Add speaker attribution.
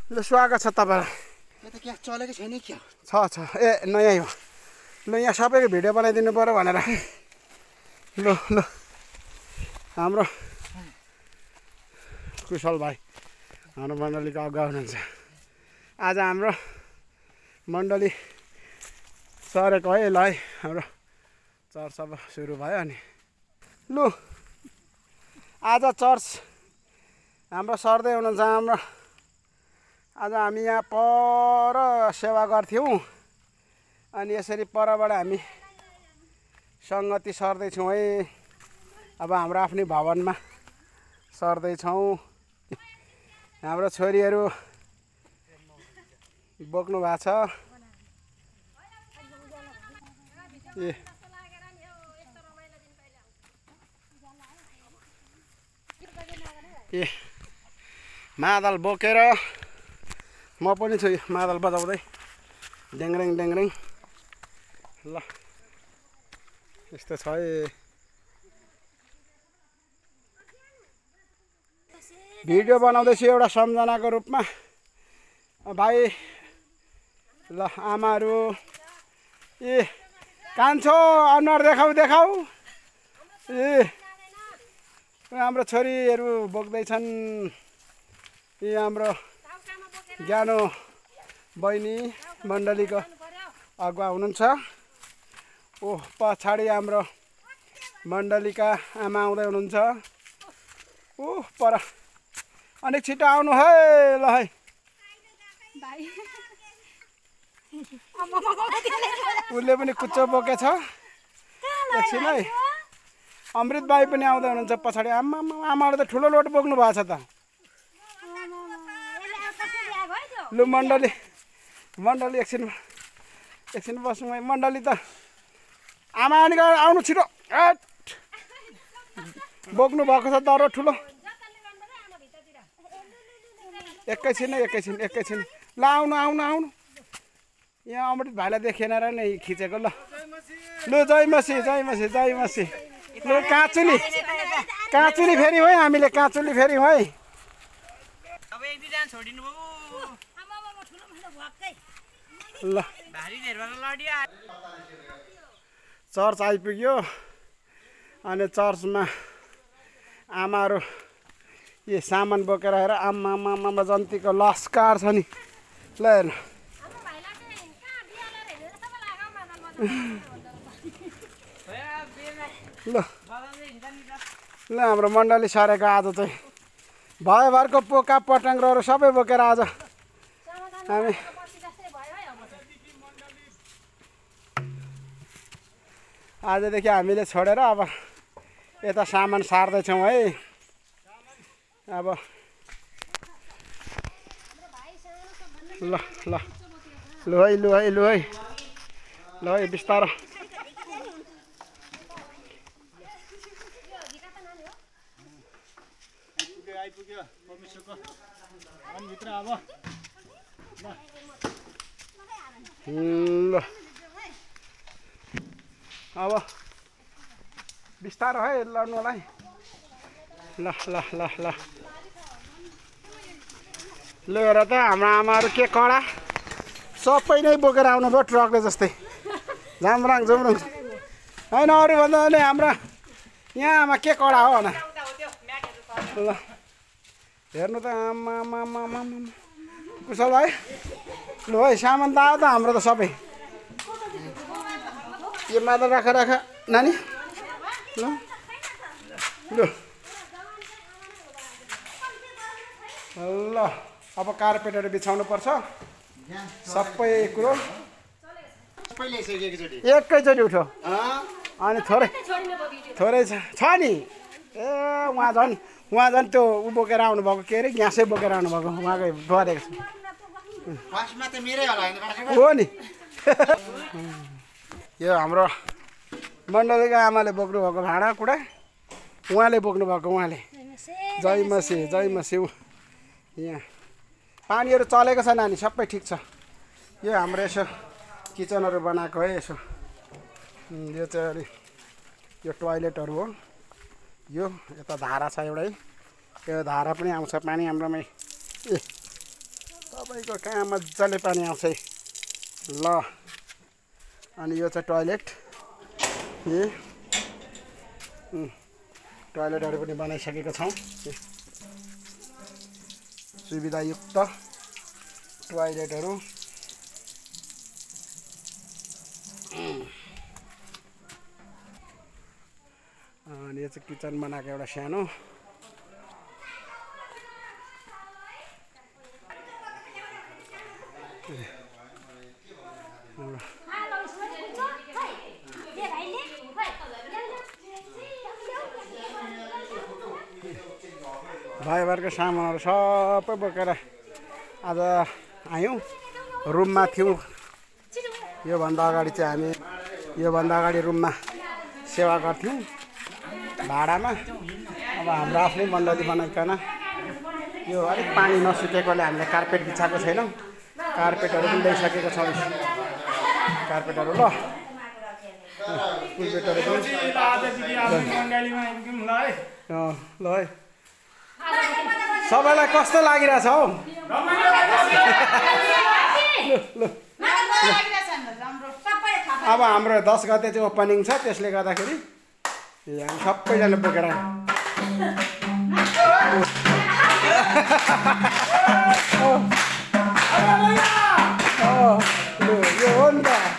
Speaker 1: ल स्वागत छ तपाईँलाई।
Speaker 2: यो त ग्यास चलेको छैन क्या?
Speaker 1: छ ए नयाँ हो। ल यहाँ सबैको भिडियो बनाइदिनु पर्यो भनेर ल ल हाम्रो कुशल भाइ हाम्रो मण्डलीको अगुवा हुनुहुन्छ। आज हाम्रो मण्डली सरेको है। ल है हाम्रो चर्च अब सुरु भयो। अनि लु आज चर्च हाम्रो सर्दै हुनुहुन्छ। हाम्रो आज हामी यहाँ पर सेवा गर्थ्यौँ अनि यसरी परबाट हामी सङ्गति सर्दैछौँ है। अब हाम्रो आफ्नै भवनमा सर्दैछौँ। हाम्रो छोरीहरू बोक्नु भएको छ। ए मादल बोकेर म पनि छु मादल बजाउँदै डेङ्ग्रेङ डेङ्ग्रेङ। ल यस्तो छ है। भिडियो बनाउँदैछु एउटा सम्झनाको रूपमा। भाइ ल आमाहरू ए कान्छो अनुहार देखाऊ। ए हाम्रो छोरीहरू बोक्दैछन्। यी हाम्रो ज्ञानो बहिनी मण्डलीको अगुवा हुनुहुन्छ। ओ पछाडि हाम्रो मण्डलीका आमा आउँदै हुनुहुन्छ। ओ पर अलिक छिटो आउनु है। ल है उसले पनि कुच्चो बोकेछ। एकछिन है अमृत बाई पनि आउँदै हुनुहुन्छ पछाडि। आमाले त ठुलो लोड बोक्नु भएको छ त। लु मण्डली एकछिन बस्नु है। मण्डली त आमा अनि आउनु छिटो। बोक्नु भएको छ दरो ठुलो। एकैछिन ल आउनु। यहाँ अमृत भाइलाई देखेन र नै खिचेको। ल जय मसी। ल काँचुली फेरि है। हामीले काँचुली फेरि है। ल चर्च आइपुग्यो। अनि चर्चमा आमाहरू यो सामान बोकेर हेर। आमा जन्तीको लस्कार छ नि। ल हेर्नु ल हाम्रो मण्डली सरेको आज चाहिँ भयभरको पोका पटाङ्ग्रोहरू सबै बोकेर आज हामी आजदेखि हामीले छोडेर अब यता सामान सार्दैछौँ है। अब ल है बिस्तारो। ल अब बिस्तारो है लड्नुलाई। ल हेर त हाम्रो आमाहरू के कडा सबै नै बोकेर आउनु भयो ट्रकले जस्तै झामराङ झुमरुङ होइन। अरू भन्दा पनि हाम्रो यहाँ आमा के कडा हो न। ल हेर्नु त आमा कुशल भाइ। लु है सामान त आयो त हाम्रो त सबै। यो मादल राख नानी। ल अब कार्पेटहरू बिछाउनु पर्छ। सबै कुरो एकैचोटि उठ्यो। अनि थोरै छ नि। ए उहाँ झन् त्यो ऊ बोकेर आउनुभएको के अरे ग्यासै बोकेर आउनुभएको उहाँकै डरेको छ। हो नि यो हाम्रो मण्डलीको आमाले बोक्नु भएको भाँडाकुँडा उहाँले बोक्नु भएको। उहाँले जय मसी। यहाँ पानीहरू चलेको छ नानी सबै ठिक छ। यो हाम्रो यसो किचनहरू बनाएको है। यसो यो चाहिँ अलि यो टोयलेटहरू हो। यो यता धारा छ एउटै। यो धारा पनि आउँछ पानी हाम्रोमै। ए सबैको कहाँ मजाले पानी आउँछ है ल अनि यो चाहिँ टोयलेट टोयलेटहरू पनि बनाइसकेको छौँ सुविधायुक्त टोयलेटहरू अनि यो चाहिँ किचन बनाएको एउटा सानो भाइहरूको सामानहरू सबै बोकेर आज आयौँ रुममा थियौँ योभन्दा अगाडि चाहिँ हामी योभन्दा अगाडि रुममा सेवा गर्थ्यौँ भाडामा अब हाम्रो आफ्नै मण्डली बनाइकन यो अलिक पानी नसुकेकोले हामीले कार्पेट बिछाएको छैनौँ कार्पेटहरू पनि ल्याइसकेको छौँ कार्पेटहरू ल कार्पेटहरू ल है सबैलाई कस्तो लागिरहेछ हौ अब हाम्रो 10 गते चाहिँ ओपनिङ छ त्यसले गर्दाखेरि हामी सबैजना बोकेर यो हो नि त